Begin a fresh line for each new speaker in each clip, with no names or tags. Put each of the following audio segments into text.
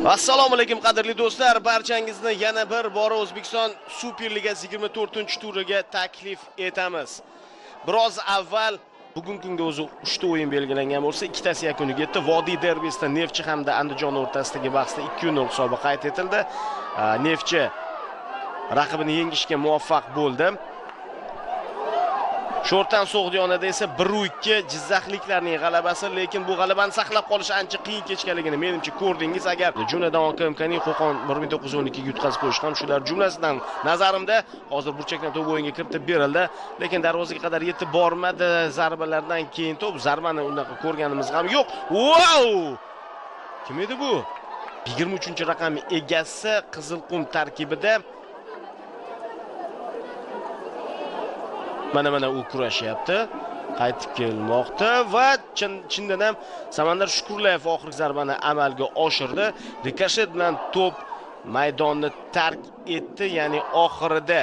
Assalomu alaykum qadrli do'stlar, barchangizni yana bir bora O'zbekiston Superligasi 24-turiga taklif etamiz. Biroz avval bugungi kunga o'zi 3 ta o'yin belgilangan bo'lsa, ikkitasi yakuniga yetdi. Vodiy derbisida Neftchi hamda Andijon o'rtasidagi bahsda 2-0 hisobi qayd etildi. Neftchi raqibini yengishga muvaffaq bo'ldi. Sho'rtan So'g'diyonada esa 1-2 jizzaxliklarning g'alabasi, lekin bu g'alabani saqlab qolish ancha qiyin kechganligini menimcha ko'rdingiz. Agar jumladan OKMKning Qo'qon 1912 ga yutqazib qo'yishi ham shular jumlasidan nazarimda. Hozir burchakdan to'p o'yinga kiritib berildi, lekin darvozaga qadar yetib bormadi. Zarbalardan keyin to'p, zarbani unaqa ko'rganimiz ham yo'q. Vau! Kim edi bu? 23-raqam egasi Qizilqum tarkibida. Mana u kurashyapti, qaytib kelmoqda va chindan ham Samandar Shukurlayev oxirgi zarbani amalga oshirdi. Rikoshet bilan to'p maydonni tark etdi, ya'ni oxirida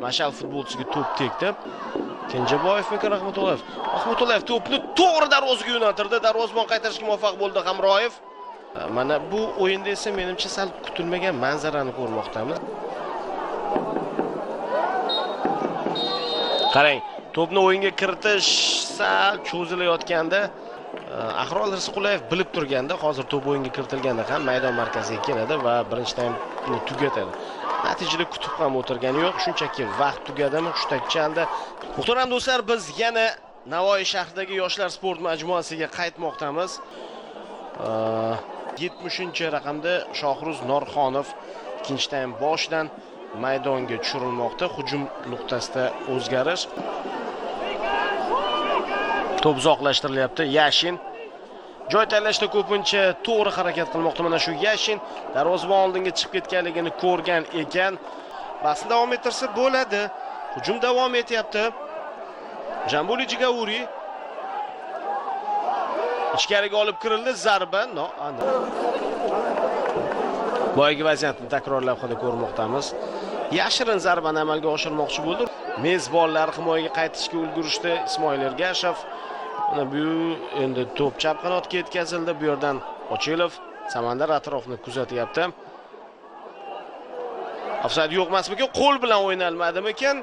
Mashal futbolchisiga to'p tegdi. Kenjaboyevmi, Rahmatulloyev? Rahmatulloyev to'pni to'g'ri darvozaga yo'naltirdi. Darvozabon qaytarishga muvaffaq bo'ldi Hamroyev. Mana bu o'yinda esa menimcha sal kutilmagan manzarani ko'rmoqdamiz. Qarang, to'pni o'yinga kiritish sal cho'zilayotganda Ahrol Rizqulayev bilib turganda, hozir to'p o'yinga kiritilganda ham maydon markaziga keladi va birinchi taymni tugatadi. Natijada kutib ham o'tirgani yo'q, shunchaki vaqt tugadimi, hushtak chaldi. Muhtaram do'stlar, biz yana Navoiy shahridagi Yoshlar sport majmuasiga qaytmoqdamiz. 70-raqamda Shohruz Norxonov ikkinchi taym boshidan maydonga tushirilmoqda. Hujum nuqtasida o'zgarish. To'p uzoqlashtirilyapti. Yashin joy tanlashda ko'pincha to'g'ri harakat qilmoqda. Mana shu Yashin darvozabon oldinga chiqib ketganligini ko'rgan ekan. Bahsni davom ettirsa bo'ladi. Hujum davom etyapti. Jambuli Jigauri ichkariga olib kirildi. Zarba noaniq. Boyagi vaziyatni takrorlab hali ko'rmoqdamiz. Yashirin zarbani amalga oshirmoqchi bo'ldi. Mezbonlar himoyaga qaytishga ulgurishdi. Ismoil Ergashev. Mana bu endi to'p chap qanotga yetkazildi. Bu yerdan Ochilov Samandar atrofini kuzatyapti. Ofsayd yo'q emasmikan? Qo'l bilan o'ynalmadimikan?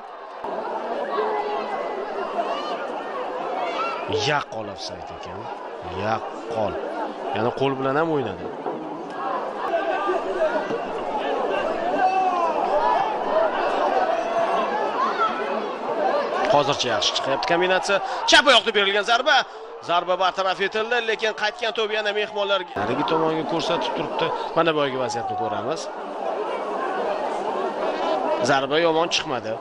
Yaqqol ofsayd ekan. Yaqqol. Ya'ni qo'l bilan ham o'ynadi. Hozircha yaxshi chiqyapti kombinatsiya. Chap oyoqda berilgan zarba. Zarba bartaraf etildi, lekin qaytgan to'p yana mehmonlarga narigi tomonga ko'rsatib turibdi. Mana boyagi vaziyatni ko'ramiz. Zarba yomon chiqmadi.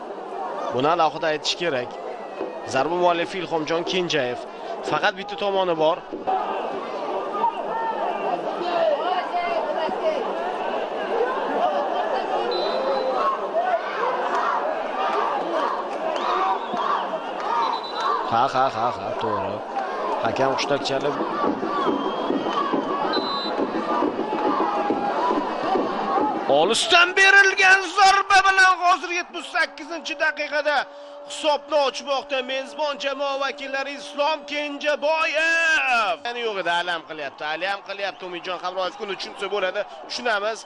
Buni alohida aytish kerak. Zarba muallifi Ilhomjon Kenjayev. Faqat bitta tomoni bor. Ha, to'g'ri. Hakam hushtak chalib olisdan berilgan zarba bilan hozir 78-daqiqada hisobni ochmoqda mezbon jamoa vakillari Islom Kenjaboyev. Ya'ni yo'q edi, alam qilyapti. Alam qilyapti Umidjon Hamroyev. Buni tushunsa bo'ladi, tushunamiz.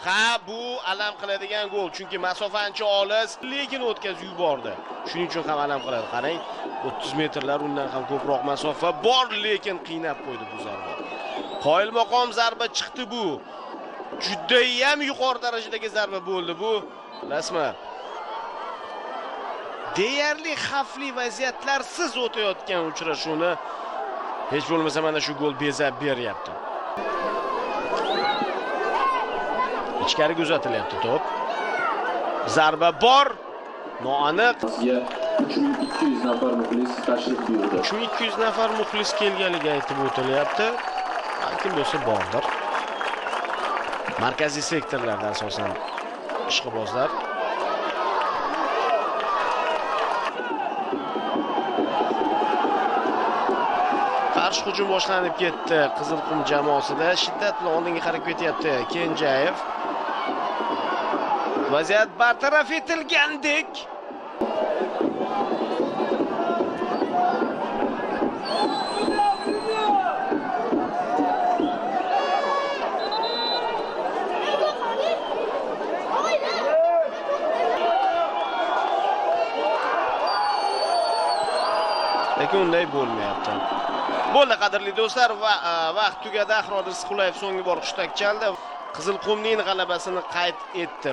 Ha, bu alam qiladigan gol, chunki masofa ancha olis, lekin o'tkazib yubordi. Shuning uchun ham alam qiladi. Qarang, 30 metrlar, undan ham ko'proq masofa bor, lekin qiynab qo'ydi bu zarba. Qoyil maqom zarba chiqdi bu. Juda ham yuqori darajadagi zarba bo'ldi bu. Rasman deyarli xavfli vaziyatlarsiz o'tayotgan uchrashuvni hech bo'lmasa mana shu gol bezab beryapti. Ichkariga uzatilyapti to'p. Zarba bor, noaniq.
3200 nafar muxlis tashrif buyurdi.
3200 nafar muxlis kelganligi aytib o'tilyapti. Balkim bo'lsa bordir. Markaziy sektorlarda asosan ishqibozlar. Qarshi hujum boshlanib ketdi Qizilqum jamoasida. Shiddat bilan oldinga qarab ketyapti Kenjayev. Vaziyat bartaraf etilgandek. Lekin unday bo'lmayapti. Bo'ldi, qadrli do'stlar, va vaqt tugadi. Ahror Risqulayev so'nggi bor hushtak chaldi. Qizilqumning g'alabasini qayd etdi.